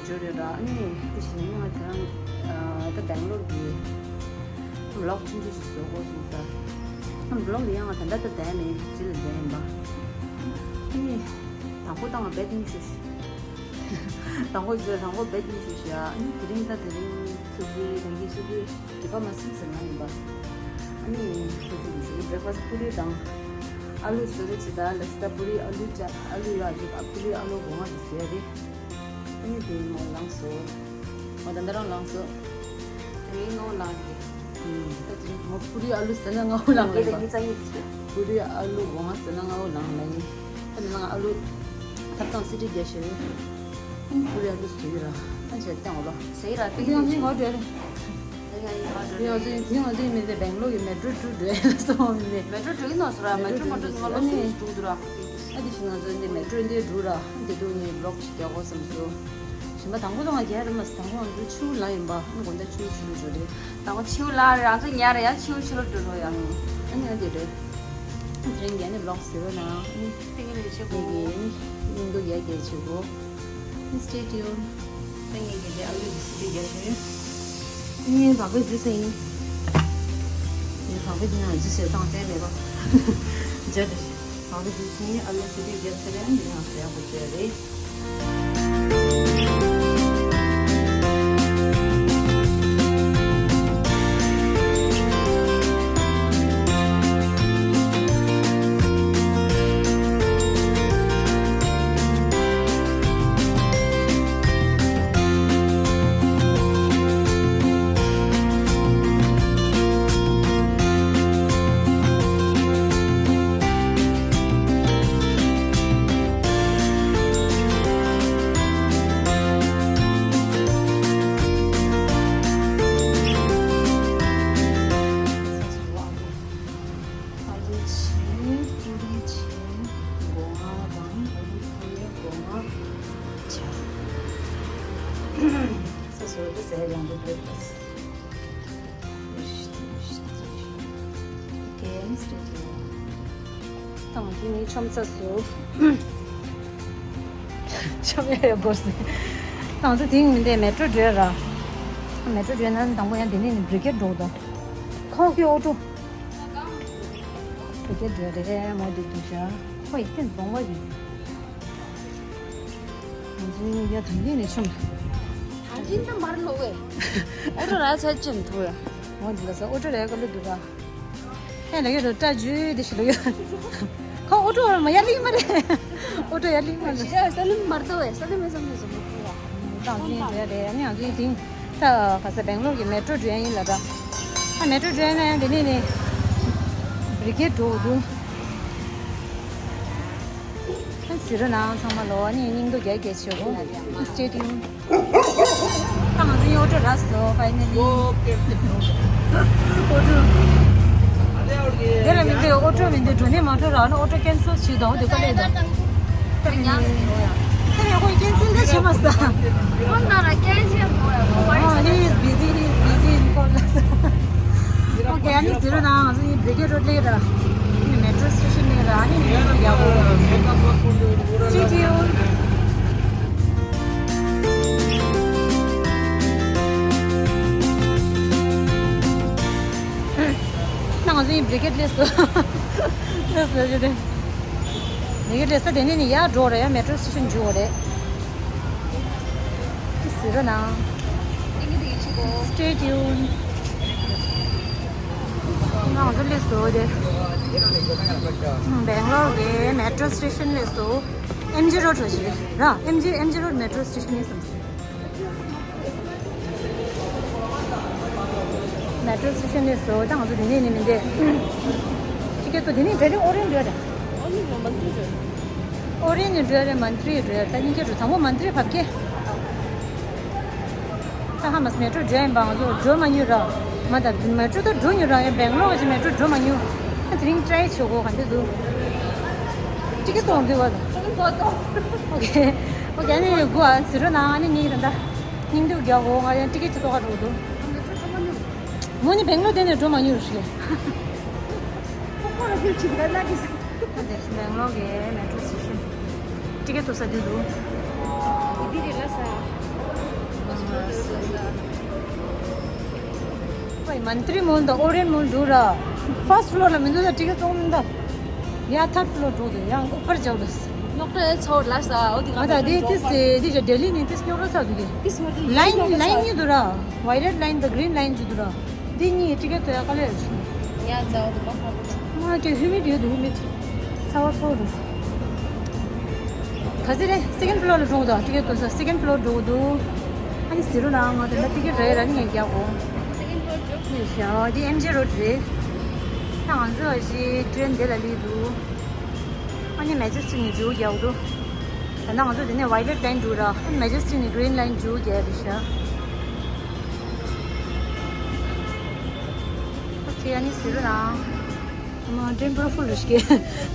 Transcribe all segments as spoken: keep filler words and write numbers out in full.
ཡོད་རེད་ར། ཨ་ནི་དེ་བཞིན་ང་དེ་རང་ད་སྦེང་ལོར་གྱི་བི་ལོག་ཆུང་ཆུང་ཞིག་བཟོ་དགོས་བྱུང་ས། ཨ་བི་ལོག་ལ་ཡང་ང་ད་ལྟ་ད་བསྡད་ནས་ཇི་ལ་བསྡད་ཡིན་པ། ཨ་ནི་དང་པོ་ད་ང་བེད་ཉུ་ཤུ་ཤི། དང་པོ་བཟོས་དང་པོ་བེད་ཉུ་ཤུ་ཤི་ཨ་ནི་དེ་རིང་ད་དེ་རིང་ཆུ་ཚོད་ད་གིན་ཆུ་ཚོད་དགུ་པ་མ་ཟིན་ཟིན་ལ་ཡིན་པ། ཨ་ནི་ཁོ་ཚོ་གི་ཞུ་བི་བྷི་རེག་ཕ་སི་ཊི་པུ་རི་དང་ཨ་ལུ་བཟོ་རེད་ཅི་ད་ལ་སི་ད་པུ་རི་ཨ་ལུ་ཅ་ཨ་ལུ་ཡ་ཞུ་ཨ་པུ་རི་ཨ་ལུ་སྒོ་ང་དུ་བཟོས་རེད། ཨ་ནི་དེ་ངོ་ལངས་སོ། ངོ་ད་འདི་རང་ལངས་སོ། དེ་ངོ་ལངས་ཏེ། ད་དེ་ངོ་པུ་རི་ཨ་ལུ་ཟེར་ན་ང་འུ་ལངས་ལེ་ཡིན་པ། པུ་རི་ཨ་ལུ་སྒོ་ང་ཟེར་ན་ང་འུ་ལངས་ལེ་ཡིན། ད་ནི་ང་ཨ་ལུ་ཐབ་ཚང་སི་ཏི་རྒྱ་ཤོད། པུ་རི་ཨ་ལུ་ཟེར་ཡོད་ར། ཨ་ནི་བྱས་ཏེ་འོ་ལོ། ཟེར་ར་པི་ཡང་ཅི་ངོ་འདྲ་རེད། ཡང་ཡང་ཡང་འདྲ་རེད། ཡང་ཅི་ཡང་ཅི་མི་ཟེར་སྦེང་ལོར་གྱི་མེ་ཊོ་ཊུ་འགྲོ་ཡ་ལ་སོང་མི་ཟེར། མེ་ཊོ་ཊུ་གི་ནོ་སོ་ར་མེ་ཊོ་མ་ཊོ་ང་ལོ་སུ་འགྲོ་འདུག་ར། ཨ་དེ་བཞིན་ང་ཚོ་འདི་མེ་ཊོ་འདི་འགྲོ་ར། འདི་དུ་ངའི་བི་ལོག་ཅིག་རྒྱག་དགོས་བསམ་སོང་། གཞན་པ་དང་པོ་དང་རྒྱག་རེད་མ་ཟད་དང་པོ་ང་ཚོ་ཆུ་ལ་ཡིན་པ། ཨ་ནི་དགོང་དག་ཆུ་ཆུ་ལ་འགྲོ་རེད། དང་པོ་ཆུ་ལ་རང་ཚོ་ཉལ་རེད་ཡ། ཆུ་ཆུ་ལ་འགྲོ་རོ་ཡ། ཨ་ནི་ཨ་དེ་རེད། དེ་རིང་རྒྱག་ནི་བི་ལོག་ཟེར་བ་ན་ཨ་ནི་ཕ་གི་ལས་བྱེད་དགོས། ངེད་ཀྱི་ཨ་ནི་སྙིང་སྡུག་ཡ་རྒྱག་བྱེད་དགོས། Stay tuned. ད་ངེད་ཀྱི་དེ་ཨ་ལུ་གི་སི་པན་རྒྱག་ཤོད། ངས་བག་པའི་འཛུལ་ས་ཡིན། ངས་བག་པའི་འདི་ནང་འཛུལ་ས་བཏང་སྟེ་མེད་པ། འཇར་དེ། བག་པའི་འཛུལ་ས་ཡིན། ཨ་ལུ་སི་པན་རྒྱག་ཚར་རེད། འདི་ནང་ཟེར་ཡག་པོ་བྱས་རེད། ཨ་ལུ་བྱས། པུ་རི་བྱས། སྒོ་ང་དང་ཨ་ལུ་ཕུ་ལེ་སྒོ་ང་བྱས། ས་སོ་དེ་ཟས་རང་དུ་བྲེག་ཕ་སི། དང་དེ་ནི་ཆོམ་ས་སུ། ཆོམ་ཡ་ཡ་བོར་སི། དང་དུ་དེང་མི་འདས་མེ་ཊོ་འགྲོ་ར། མེ་ཊོ་འགྲོ་ན་དང་པོ་ཡང་དེ་ནི་ནི་བྷི་རི་གེ་ཌི་འགྲོ་དང་། ཁོང་གི་ཨོ་ཊོ། བྷི་རི་གེ་ཌི་འགྲོ་རེད་མོ་དེ་དུ་ཤ། ཁོ་ཡི་ཏན་སྦོང་བ་ཡིན། ང་ཚོའི་ཡ་དང་ཡིན་ནས་ཆུང་། ཐང་ཅིན་ད་མར་ལོ་བས། ཨོ་ཊོ་ར་ཚ་ཅིན་ཐུ་ཡ། འོ་འདི་ལ་ས་ཨོ་ཊོ་ར་ཀ་ལོ་འདུག་ག་ཧེ་ལ་ཡོད་ར་ཏྲ་ཇུ་དེ་ཤི་ལོ་ཡོད། ཁོ་ཨོ་ཊོ་ར་མ་ཡ་ལི་མ་རེད། ཨོ་ཊོ་ཡ་ལི་མ་རེད། ཤི་ཡ་ས་ལི་མར་ཏོ་བས་ས་ལི་མེ་སམ་ནི་སམ་ཐུ་ཡ། ཏང་ཅིན་འགྲོ་ཡ་རེད། ཨ་ནི་ང་ཚོའི་དེང་ད་ག་ས་སྦེང་ལོར་གྱི་མེ་ཊོ་འགྲོ་ཡ་ཡིན་ལ་ད། ཨ་མེ་ཊོ་འགྲོ་ཡ་ན་ཡང་དེ་ནས་ནས་བྷི་རི་གེ་ཌི་འགྲོ་འདུག་ཟེར་རོ་ནང་ཚང་མ་ལོ་ནི་སྙིང་སྡུག་རྒྱག་རྒྱག་བྱེད་དགོས། Stay tuned. ད་ང་ཚོ་ཡོ་ཊ་ར་སོ་finally. ཨོ་ཀེ། ཨོ་ཀྲུ། དེ་ལ་མི་འདུག་ཨོ་ཀྲུ་མི་འདུག་འགྲོ་ནས་མ་འགྲོ་ར་ནི་ཨོ་ཀྲུ་ཀེན་སེལ་བྱེད་དང་དེ་ཀ་ལས་དང་། ད་མི་འདུག་ད་ཡང་ཁོ་ཀེན་སེལ་ད་བྱེད་མ་ས། ཁོ་ན་ར་ཀེན་སེལ་དགོས་ཡ། ཨོ་he is busy, he is busy in call. Okay, ཨ་ནི་ཟེར་རོ་ན་ང་ཚོ་ཡིན་བྷི་རི་གེ་ཌི་རོ་ཌི་ལ་ར། ཨ་ནི་མེ་ཊོ་སི་ཊེ་ཤན་ནས་ར་ཨ་ནི་མི་ཡག་པོ། Stay tuned. ད་ང་ཚོ་ཡིན་བྷི་རི་གེ་ཌི་སླེབས་སོང་། སླེབས་སོང་ཞུ་དེ། བྷི་རི་གེ་ཌི་སླེབས་ས་དེ་ནས་ནི་ཡར་འགྲོ་རེད་ཡ། མེ་ཊོ་སི་ཊེ་ཤན་འཇུག་རེད། ཟེར་རོ་ན། Stay tuned. ང་ཚོ་སླེབས་སོང་དེ། སྦེང་ལོར་གྱི་མེ་ཊོ་སི་ཊེ་ཤན་སླེབས་སོང་། ཨེམ་ཇི་རོ་ཌི་འགྲོ་བཞིན་ར། ཨེམ་ཇི་ཨེམ་ཇི་རོ་ཌི་མེ་ཊོ་སི་ཊེ་ཤན་ཡིན་བསམ་སོང་། མེ་ཊོ་སི་ཊེ་ཤན་སླེབས་སོང་། ད་ང་ཚོ་དེ་ནས་ནི་མི་འདས། ཅི་སྐད་དུ་དེ་ནས་འདྲ་རེད། ཨོ་རེན་འགྲོ་རེད། ཨོ་རེན་འགྲོ་རེད། མན་ཏྲི་འགྲོ་རེད། ད་གཉིས་ཀ་འགྲོ། དང་པོ་མན་ཏྲི་བབས་ཀྱི། ད་ཧ་མ་སི་མེ་ཊོ་འགྲོ་ཡིན་པ་ང་ཚོ་འགྲོ་མ་མྱོང་ར། མ་ད་མེ་ཊོ་ད་འགྲོ་མྱོང་ར། ཡང་སྦེང་ལོར་གྱི་མེ་ཊོ་འགྲོ་མ་མྱོང་། ད་དེ་རིང་ཊ་རའི་བྱེད་དགོས་ག་འདི་འདུག་ཊི་ཀེ་ཊི་གཏོང་འདུག་བ། ཨོ་ཀེ། ཨོ་ཀེ། ཨ་ནི་ཡོད་དགོས་ཨ། ཟེར་རོ་ན་ཨ་ནི་ངས་ད་ད་སྙིང་སྡུག་རྒྱག་གོ། ང་ཡང་ཊི་ཀེ་ཊི་ཅིག་གཏོང་ག་འགྲོ་གི་འདུག་མོ་ནི་སྦེང་ལོར་དེ་ནས་འགྲོ་མ་མྱོང་རེད། ཁོ་ཁོ་ར་ཁྱོད་ཅིག་ད་ལ་གི་ས། ད་དེ་སྦེང་ལོར་གྱི་མེ་ཊོ་སི་ཊེ་ཤན། ཊི་ཀེ་ཊི་གཏོང་ས་འདི་འདུག་འདི་རེད་ལ་ས། ཕའི་མན་ཏྲི་མོལ་དང་ཨོ་རེན་མོལ་འགྲོ་ར། ཕར་སི་ཕི་ལོར་ལ་མི་འདུག་ད་ཊི་ཀེཊ་བཙོང་མི་འདུག་ཡ་ཐར་ཕི་ལོར་འགྲོ་འདུག་ཡང་ཨུ་པར་བྱའོ་ལ། ནོག་ཏ་ཚོ་ལ་ས་འོ་དེ་ང་ད་དེ་ཏིས་དེ་ཇ་ལྡི་ལི་ནས་ཏིས་ཉོ་རོ་ས་འདུག་གི། ལའིན་ལའིན་གཉིས་འདུག་ར། ཝའི་ལེཊ་ལའིན་དང་གི་རིན་ལའིན་གཉིས་འདུག་ར། འདི་གཉིས་ཊི་ཀེཊ་ཐོ་ཡ་ག་ལེར་ཡོད། ཡ་ཛའོ་དུ་མ་ཧ་གོ། ང་ཀྱང་ཧུ་མིད་ཡོད་འདུག་ཧུ་མིད། ཚ་བ་ཚོར་འདུག་ག་ཚོད་རེད། སེ་ཀེན་ཌི་ཕི་ལོར་ལ་འགྲོ་དགོས་འདུག་ཊི་ཀེཊ་ཐོ་ས་སེ་ཀེན་ཌི་ཕི་ལོར་འགྲོ་དགོས་འདུག་ཨ་ནི་ཟེར་རོ་ན་ང་དེ་འདྲ་ཊི་ཀེཊ་རེད་ར་ནི་ངས་རྒྱག་གོ། ནི་ཤ་འདི་ཨེམ་ཇེ་རོ་ཌི་རེད། ད་ང་ཚོ་ཞིག་ཊི་རེན་འདི་ལ་སླེབས་འདུག་ཨ་ནི་མེ་ཇེ་སི་ཊིག་ནས་མཇུག་རྒྱག་འདུག་ད་ལྟ་ང་ཚོ་འདི་ནས་ཝའི་ལེཊ་ལའིན་འགྲོ་ར། ཨ་ནི་མེ་ཇེ་སི་ཊིག་ནས་གི་རིན་ལའིན་མཇུག་རྒྱག་རེད་ཤག་ཨོ་ཁེ། ཨ་ནི་ཟེར་རོ་ན། ཨ་མ་ཌེམ་པོ་ཕུལ་རེད་ཤག་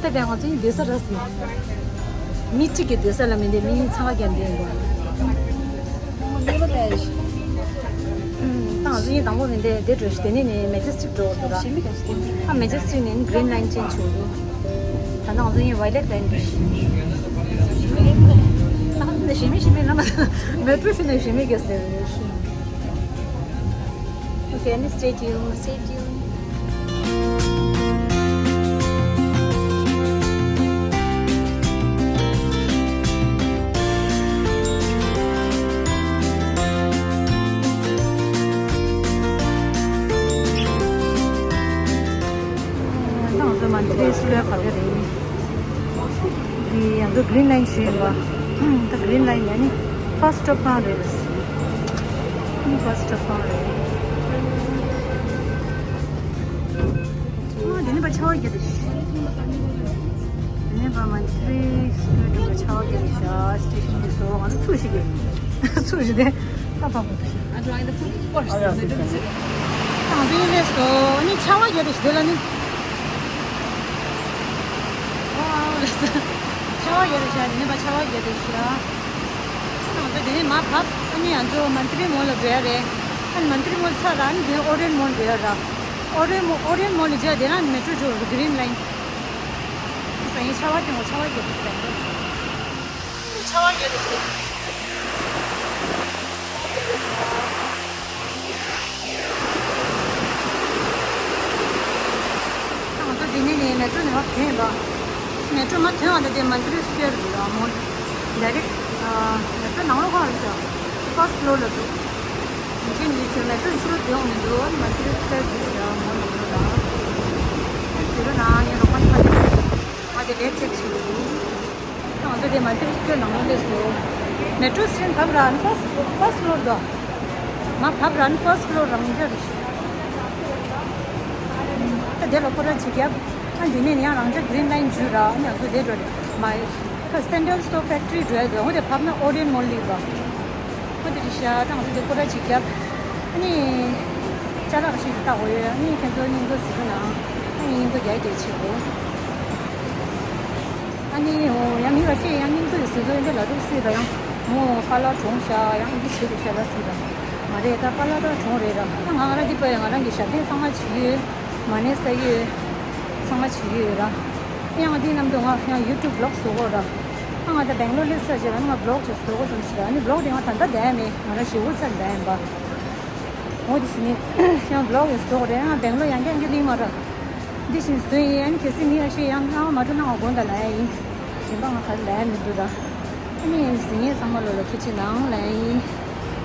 ད་ལྟ་ང་ཚོ་ཡིན་སྡོད་ས་ར་སི། མི་གཅིག་གི་སྡོད་ས་ལ་མི་འདི་མི་ཚང་མ་རྒྱབ་འདི་ཡིན་པ། ད་ང་ཚོ་ཡིན་དང་པོ་མི་འདི་འདི་འགྲོ་ཤི་དེ་ནས་ནི་མེ་ཇེ་སི་ཊིག་འགྲོ་འདུག་ར། ཨ་མེ་ཇེ་སི་ཊིག་ནས་གི་རིན་ལའིན་ཅེན་ཇི་བྱུང་འདུག་ད་ནང་བཟོ་ཡིན་ཝའི་ལེཊ་ལའིན་རེད། ཞི་མི་ཞི་མི་ལ་མ་མེ་ཊྲོ་ཞུ་ནས་ཞི་མི་གེ་སེ། Okay, and stay tuned, stay tuned. ང་ཚོ་མ་འདི་སུ་ལ་ག་ག་རེད། འདི་ང་ཚོ་གི་རིན་ལའིན་ཞུས་ཡིན་པ། ད་གི་རིན་ལའིན་ཡ་ནི་ཕར་སི་ཊོབ་གང་རེད། ཕར་སི་ཊོབ་གང་རེད། ཨ་འདི་ནི་པ་ཆར་པ་རྒྱག་དེ། འདི་ནི་པ་མ་འདི་སི་ཊེ་ཤན་འདི་པ་ཆར་པ་རྒྱག་དེ་ཤག་སི་ཊེ་ཤན་འདི་སོ་ང་ཚོ་ཚུགས་ཤིག་གི་ཚུགས་ཤིག་དེ། ཨ་ཕ་ཕ། ཨ་ད་ཨ་ད་ཕུ་ཕོར་ཨ་ཡ་ཕུ་ཕོར། ཨ་འདི་ནི་སོ་ནི་ཆར་པ་རྒྱག་དེ་ཤག་དེ་ལ་ནི། ཨོ་ལེ་སོ། ཆར་པ་རྒྱག་དེ་ཤག་འདི་ནི་པ་ཆར་པ་རྒྱག་དེ་ཤག་ཨ་ང་ཚོ་དེ་ནས་མར་བབས། ཨ་ནི་ང་ཚོ་མན་ཏྲི་མོལ་ལ་འགྲོ་ཡ་རེད། ཨ་ནི་མན་ཏྲི་མོལ་ཚར་ར། ཨ་ནི་དེ་ནས་ཨོ་རི་ཡན་མོལ་འགྲོ་ཡ་ར། ཨོ་རི་ཡན་མོལ། ཨོ་རི་ཡན་མོལ་ལ་འགྲོ་ཡ་དེ་ན་མེ་ཊྲོ་འགྲོ་གི་རིན་ལའིན། ཨ་ས་ཡིན་ཆར་པ་དེ་ངོ་ཆར་པ་རྒྱག་དེ་ཤག་ཆར་པ་རྒྱག་དེ་ཤག་ང་ཚོ་འདི་ནས་ནི་མེ་ཊྲོ་ནས་མར་ཐོན་ཡིན་པ། མེ་ཊྲོ་མར་ཐོན་པ་དང་དེ་མན་ཏྲི་སི་ཀོ་ཡར་འདུག་ཨ་མོལ། ཌའི་རེག་ཊི་མེ་ཊྲོ་ནང་ལོགས་ཁ་རེད་ཤག་ཕར་སི་ཊི་ཕི་ལོར་ལ་འདུག་ཡིན་གཅིག་མིན་གཅིག་མེ་ཊྲོ་ཕྱི་ལོགས་ཐོན་ཡོང་མི་འདུག་མན་ཏྲི་སི་ཀོ་ཡར་འདུག་ཤག་མོལ་ནང་ལོགས་ལ། ཟེར་རོ་ན་ངས་རོགས་པ་ནི་ཕ་གི་ང་དེ་ལེབ་ཅེག་བྱེད་དགོས་འདུག་ང་ཚོ་དེ་མན་ཏྲི་སི་ཀོ་ཡར་ནང་ལོགས་སླེབས་སོང་། མེ་ཊྲོ་སི་ཊེ་ཤན་བབས་ར། ཨ་ནི་ཕར་སི་ཕར་སི་ཊི་ཕི་ལོར་འདུག་མར་བབས་ར། ཨ་ནི་ཕར་སི་ཊི་ཕི་ལོར་རང་འཇགས་རེད། ད་དེ་ལ་སྐོར་ར་ཅིག་བརྒྱབ། ཨ་འདི་ནས་ཡང་རང་འཇགས་གི་རིན་ལའིན་འཇུས་ར། ཨ་ནི་ང་ཚོ་དེ་འགྲོ་རེད་མ། ད་སེན་ཊྲལ་སི་ཊོར་ཕེག་ཊི་རི་འགྲོ་ཡ་འདུག་འོ་དེ་བབས་ན་ཨོ་རི་ཡན་མོལ་ལ་ཡོད་པ། འོ་དེ་རེད་ཤག་ད་ང་ཚོ་དེ་སྐོར་ར་ཅིག་བརྒྱབ། ཨ་ནི་ཅ་ལག་ཞིག་ཏུ་བལྟ་དགོས་ཡོད། ཨ་ནི་ཁྱེད་ཚོ་སྙིང་པོ་ཟེར་གྱི་ན། ཨ་ནི་སྙིང་པོ་རྒྱག་རྒྱག་བྱེད་དགོས། ཨ་ནི་འོ་ཡང་མི་ལ་ཤེས། ཡང་སྙིང་པོ་ཡོད་ཟེར་ཚོ་འདི་ལ་འདུག་སྲིད་ད། ཡང་མོ་པཱ་ལར་གྲོངས་ཤག་ཡང་འདི་བྱེད་དགོས་ཤག་ལ་སྲིད་ད། མ་རེད་ད། པཱ་ལར་ད་གྲོངས་རེད་ར། ད་ང་ང་རང་འདི་པ་ཡང་ང་རང་གི་ཞབས་བརྟན་ཚང་མ་བྱེད་ཀྱི་ཡོད། མ་ཎི་བསགས་ཀྱི་ཡོད། ཚང་མ་བྱེད་ཀྱི་ཡོད་ར། ཡང་འདི་ནམ་དུ་ང་ཡང་ཡུ་ཊུབ་བི་ལོག་བཟོ་དགོས་ར། ཨ་ང་ད་སྦེང་ལོར་སླེབས་ཚར་རྗེས་ལ་ང་བི་ལོག་ཅིག་བཟོ་དགོས་བསམ་ཟེར། ཨ་ནི་བི་ལོག་དེ་ང་ད་ལྟ་བསྡད་མེད། ང་རང་ཞེ་པོ་ཚར་བསྡད་ཡིན་པ། འོ་དེ་ཟེར་ནས་ཡང་བི་ལོག་ཡང་བཟོ་དགོས་རེད། ང་སྦེང་ལོར་ཡང་བསྐྱར་འགྱོ་གི་ཡིན་མ་ར། འདི་བཞིན་བཟོས་ཡིན། ཨ་ནི་གལ་སྲིད་མི་ཡ་ཤེས་ཡང་གནང་བ་མ་འགྲོ་གནང་བ་དགོངས་དག་ལབ་ཡ་ཡིན། གཞན་པ་ང་ག་རེ་ལབ་ཡ་མི་འདུག་ར། ཨ་ནི་གཟིགས་མཁན་ཚང་མ་ལོ་ལ་ཐུགས་རྗེ་གནང་ལབ་ཡ་ཡིན།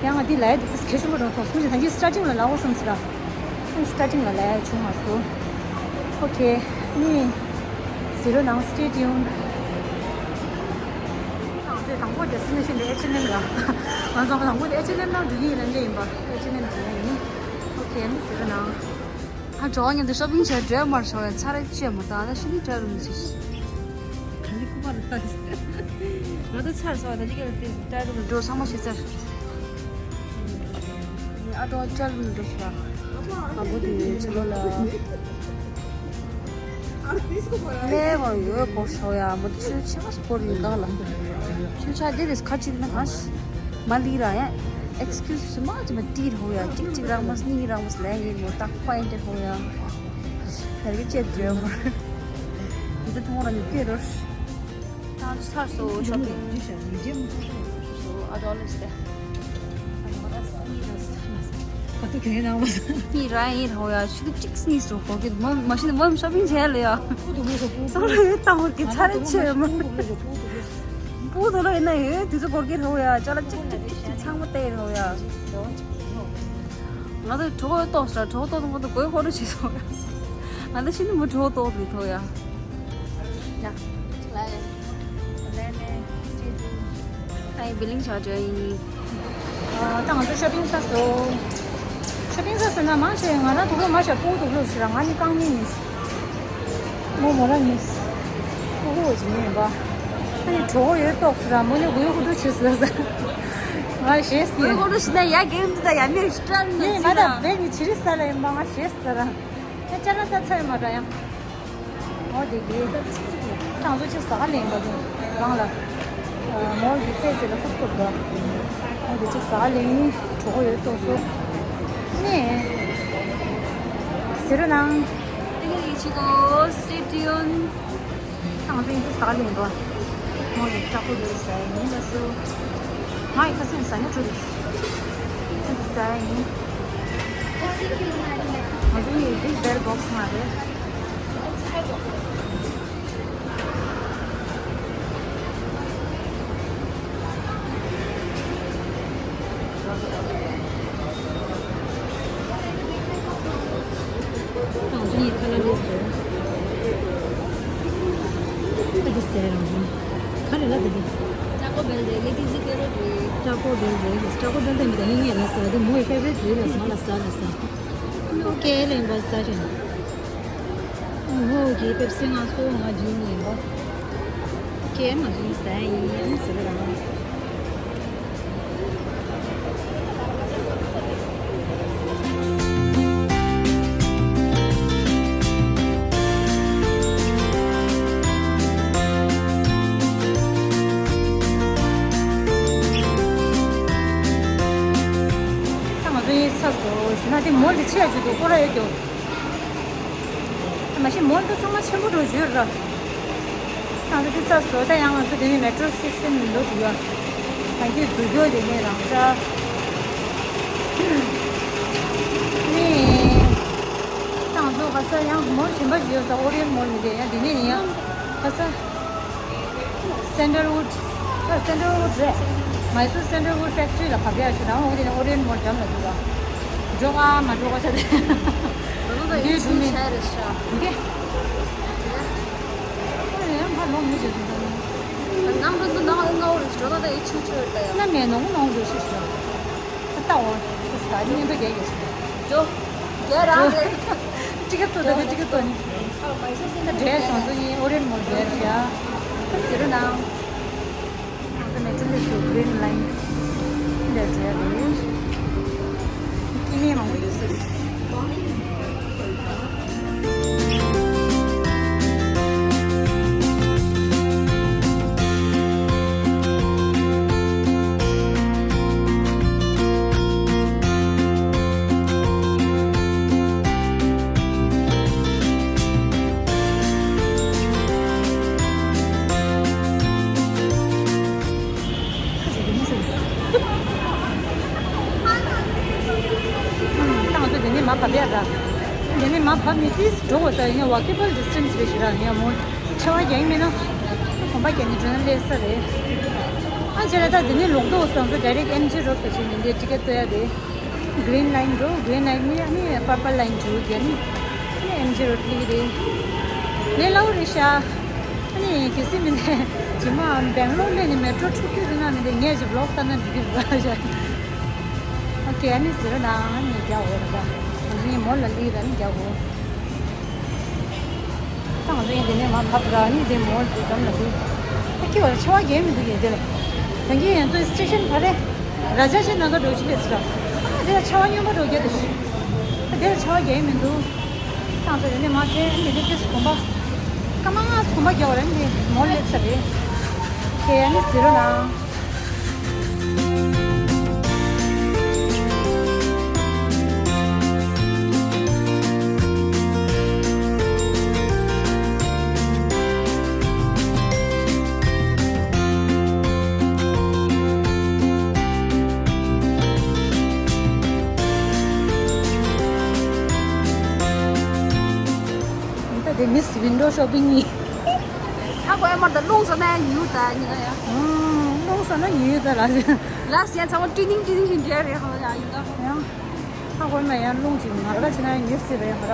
ཡང་ང་འདི་ལབ་ཡ་འདི་གལ་ཆེན་པོ་རང་ཐོག་སོང་ཞིག་ད་གིན་སི་ཊར་ཊིང་ལ་ལབ་དགོས་བསམ་ཟེར་ར། ཨ་ནི་སི་ཊར་ཊིང་ལ་ལབ་ཡ་བྱུང་མ་སོང་། ཨོ་ཁེ། ཨ་ནི་གཟིགས་རོགས་གནང་། སི་ཊེ་ཊིའུན། ང་ཚོས་དང་པོ་ཌེ་སི་ཊི་ནེ་ཤན་དེ་ཨེཆ་ཨེན་ཨེམ་ར། ང་ཚོ་དང་པོ་དེ་ཨེཆ་ཨེན་ཨེམ་ནང་འགྲོ་གི་ཡིན་ལབ་མཁན་ཡིན་པ། ཨེཆ་ཨེན་ཨེམ་ཟེར་ཡ་ཡིན། ཨོ་ཁེ། ཨ་ནི་གཟིགས་རོགས་གནང་། ཨ་གྲོགས་མཉམ་དུ་ཤོ་པིང་བྱས་འགྲོ་མར་ཤོག་ཡ། ཚར་རེ་བཅད་མ་བཏང་། ད་ཤི་ནི་ཊའི་རུམ་ལ་ཕྱིན། ག་ནི་ཁུ་པར་ད་ང་ད་ཚར་སོང་། ད་ཅི་ག་ལ་ཊའི་རུམ་ལ་འགྲོ། ཚང་མ་ཤི་ཚར། ཨ་གྲོགས་ཊའི་རུམ་ལ་འགྲོ་ཤོག་ཨ། ཨ་བོ་དེ་ཚེ་ལོ་ལ། ལས་བ་ཡོད་པོ་ཤོག་ཡ། མོ་དེ་ཆུ་ཆེ་བ་སྐོར་ཡོད་ག་ལ། ཆུ་ཆ་དེ་རེས་ཁ་ཅིག་ན་ཧ་ཤི། མ་ལི་ར་ཡ། ཨེགས་ཁིའུ་སི་མ་ཅི་མ་ཏིར་ཧོ་ཡ། ཅིག་ཅིག་རང་མ་སི་ནི་རང་མ་སི་ལེ་ཡིན་མོ་ཏག་པ་ཡིན་ཏེ་ཧོ་ཡ། ཕེར་གི་ཅེབ་ཇོ་མོ། འདི་ཐོང་ར་ནི་ཀེ་རོ། ད་ཚར་སོ་ཤོ་པིང་། ཨ་ཌོ་ལེ་སྟེ། ག་ཏུ་དེ་ནང་མ་ས། ཡིན་ར་ཡིན་ར་ཧོ་ཡ། ཆུ་ཚོད་གཅིག་གཉིས་སུ་ཧོ་གི་མ་མ་ཤི་ན་མ་ཤོ་པིང་བྱས་ལ་ཡ། སོང་ལ་ཡོད་དང་ཧོ་གི་ཚ་རེ་ཆེ་མ། པུ་དོ་ལ་ཡིན་ན་ཡོད་དུས་ཚོད་ཧོ་གི་ར་ཧོ་ཡ། ཅ་ལ་གཅིག་གཅིག་གཅིག་ཚང་མ་ཏེ་ར་ཧོ་ཡ། ང་ཚོ་གྲོགས་ཏོག་ས་གྲོགས་ཏོག་ཏོག་ཏོག་གོས་ཧོ་རུ་ཆེ་སོང་ཡ། ང་ཚོ་ཤི་ན་མ་གྲོགས་ཏོག་ཏོག་ཏོག་ཡ། ཡ། ལ་ཡ། ཨ་ཡི་བི་ལིང་བྱ་བྱ་ཡིན། ཨ། ད་ང་ཚོ་ཤོ་པིང་ས་སོ། ཤོ་པིང་ས་སོ་ན་མང་ཆེ་ང་རང་དུག་ལོག་མ་ཤ་པུ་དུག་ལོག་ཟེར་ང་ནི་རྐང་གཉིས་ནི། མོ་མོ་རང་ནི། པུ་པུ་ཅི་ནི་ཡིན་པ། ཨ་ནི་གྲོགས་ཡོད་ཏོག་ཟེར་མོ་ནི་གུ་ཡུ་གུ་དུ་ཆེ་ཟེར་ཟེར། ང་ཞེས་ཟེར། གུ་ཡུ་གུ་དུ་ཤི་ན་ཡ་གེམ་དུ་ད་ཡ་མེ་ཤི་ཏྲ་ནི་ནི་ང་ད་བེ་ནི་ཆི་རི་ས་ལ་ཡིན་པ་ང་ཞེས་ཟེར། ཨ་ཅ་ལ་ས་ཚ་ཡོད་མ་འདྲ་ཡང་། འོ་དེ་གི། ཁྱང་ཚོ་ཅིག་ཟ་ག་ལེན་པ་དུ་རང་ལ། མོར་གི་རྩེ་རྩེ་ལ་ཧུབ་ཧུབ་འགྲོ། འོ་དེ་ཅིག་ཟ་ག་ལེན་ནི་གྲོགས་ཡོད་ཏོག་སོ། ནས། ཟེར་རོ་ནང་། Stay tuned. ཁྱང་ཚོ་ཅིག་ཟ་ག་ལེན་པ། མོ་ཡི་ལྕགས་པོ་རེད་ཟ་ཡི་ཡིན་ལ་སོ། ང་ཡི་ཁ་སེམས་ཟ་ཉེ་འགྲོ་རེད། ཟ་ཡི་ཡིན། ང་ཚོ་ཡི་big bell box མ་རེད། ཨ་འདི་ཡི་ཁ་ལག་ལས་ཟེར། ཨ་འདི་ཟེར་རང་། ག་རེ་ལབ་འདི། ཅ་ཀོ་བེལ་དེ་ལེ་ཏི་ཟི་ཕེ་རེ་རེད། ཅ་ཀོ་བེལ་རེད། ཅ་ཀོ་བེལ་དེ་མི་ད་ངེད་ལ་ཟ་དེ་མོའི་ཕེ་ཝ་རེཊ་རེད་ལ་ཟ་ལ་ཟ་ལ་ཟ། ཨོ་ཀེ་ལེན་པ་ཟ་ཞིང་། ཨོ་ཧོ་གི་པེབ་སི་ང་སོ་ང་ཇུ་ཡིན་པ། ཀེ་ང་ཚོ་ཟ་ཡིན་ཟེར་བ་རང་། ད་ང་ཚོ་ཡིན་ས་སོ་ཞུ་ན་དེ་མོ་ལི་ཆེ་ཡ་ཅིག་འདུག་སྐོར་ར་ཡོད་ཀྱང་། མ་གཞི་མོལ་དུ་ཚང་མ་ཆེན་པོ་འགྲོ་བཞུར་ར། ང་ཚོ་དེ་ཚ་བཟོ་ད་ཡང་ང་ཚོ་དེ་ནི་མེ་ཊོ་སི་ཊེ་ཤན་མི་འདུག་ཡ། ང་ཚོའི་འཛུལ་སྐྱོད་དེ་ནས་རང་ཤ། ནི། ང་ཚོ་ག་ས་ཡང་མོལ་གཞན་པ་ཞིག་ཡོད་ས་ཨོ་རི་ཡན་མོལ་མི་དེ་ཡང་དེ་ནས་ཡིན་ཡང་ག་ས། སེན་ཌལ་ཝུཌ། ཨ། སེན་ཌལ་ཝུཌ་རེད། མའི་སུར་སེན་ཌལ་ཝུཌ་ཕེག་ཊི་རི་ལ་བབས་ཡག་ཞུ་དང་འོ་དེ་ནས་ཨོ་རི་ཡན་མོལ་འགྲམ་ལ་འདུག་ག་འགྲོ་ག་མ་འགྲོ་ག་ཆ་དེ། ད་ལོ་ད་ཡིན་ཆུང་ཆ་རེད་ཤག་འདི། ཨ་ཡང་ཕར་ལོག་མི་བྱེད་དུ་འགྲོ་ནས། ནང་དུ་ནང་ཨེ་ང་འོ་རེད་འགྲོ་ད་ད་ཡིན་ཆུང་ཆ་རེད་ད་ཡ། ན་མེད་ནོ་ནང་འགྲོ་ཤི་ཤི། ད་འོ། ད་ཉན་པ་རྒྱག་ཡོད་ཤི། འགྲོ། རྒྱག་རང་རེད། ཊི་ཀེ་ཊི་ཏོ་ད་ཊི་ཀེ་ཊི་ཏོ་ནི། ད་འགྲེལ་སོང་ཚོ་ཡིན་ཨོ་རེན་མོ་རྒྱལ་རྒྱ། ད་ཟེར་རོ་ནང་། ང་ཚོ་མེ་ཊལ་ལི་སུ་གི་རིན་ལའིན་འདི་འདྲ་འདྲ་རེད། སྐྱེ་དམན་མང་པོ་ཡོད་ས་རེད། ད་ང་ཚོ་འདི་ནས་མར་བབས་ཡག་ར། འདི་ནས་མར་བབས་ནས་ཏིས་འགྲོ་དགོས་ས་ཡིན་ན་ཝོ་ཀེ་བལ་ཌི་སི་ཊེན་སི་རེད་ཤག་ར། ཡིན་ཡང་མོ་ཆེ་བ་རྒྱག་གི་མེད་ན་གོམ་པ་རྒྱག་ནས་འགྲོ་ན་ལས་ས་རེད། ཨ་བྱས་ལ་ད་འདི་ནས་ལོག་འགྲོ་དགོས་ས་ང་ཚོ་ཌའི་རེག་ཊི་ཨེམ་ཇི་རོཌ་དུ་ཕྱིན་ནས་འདིར་ཊི་ཀེ་ཊི་བཏོན་ཡག་རེད། གི་རིན་ལའིན་འགྲོ། གི་རིན་ལའིན་ནས་ཨ་ནི་པར་པལ་ལའིན་འགྲོ་རྒྱུ་ནི། ཨ་ནི་ཨེམ་ཇི་རོཌ་སླེབས་ཀྱི་རེད། ལས་སླ་བོ་རེད་ཤག་ཨ་ནི་གལ་སྲིད་མི་ནས་རྗེས་མ་སྦེང་ལོར་སླེབས་ནས་མེ་ཊོ་འཁྲུག་རྒྱུ་རེད་ན་མི་འདི་ངས་ཅིག་བི་ལོག་བཏང་ན་འགྲིག་གི་རེད་པ་ཤག་ཨོ་ཀེ། ཨ་ནི་ཟེར་ན་ཨ་ནི་རྒྱག་འོ་རེད་པ། ང་ཚོ་ངའི་མོ་ལ་སླེབས་ར་ནི་རྒྱག་འོ། ད་ང་ཚོ་ཡིན་དེ་ནས་མར་བབས་ར་ནི་དེ་མོལ་དུ་འགྲམ་ལ་འདུག་ད་ཁྱི་བར་ཆེ་བ་རྒྱག་མི་འདུག་ཡིན་དེ་ལ། ད་ཁྱི་ཡན་ཚོའི་སི་ཊེ་ཤན་ག་རེ། ར་ཇ་ཤི་ནང་ག་འགྲོ་ཆི་ལས་སི་ར། ཨ་དེ་ལ་ཆེ་བ་སྨྱོན་པ་འགྲོ་རྒྱག་དུ་ཤི། ད་དེ་ལ་ཆེ་བ་རྒྱག་མི་འདུག་ད་ང་ཚོ་ཡིན་དེ་མ་ཁྱེད་ནི་དེ་ཏིས་གོམ་པ། སྐར་མ་ལྔ་གོམ་པ་རྒྱག་པ་ར་ནི་མོལ་ལས་ས་རེད། ཁྱེད་ཡ་ནི་ཟེར་རོ་ན། Miss Window Shopping ནི། ཧ་གོ་ཡ་མར་ད་རླུང་སོ་ན་ཡུ་ད་ཉི་ག་ཡ། ཨང་། རླུང་སོ་ན་ཡུ་ད་ལ། ལགས་ཡ་ཚང་མ་ཀྲི་ནིང་ཀྲི་ནིང་ཞིག་འདྲ་རེད་ཧ་ཡ་ཡུ་ད། ཡང་། ཧ་གོ་མ་ཡ་རླུང་ཅིག་ང་ར་ཆེ་ན་ཡ་ཉི་སི་རེད་ཧ་ར།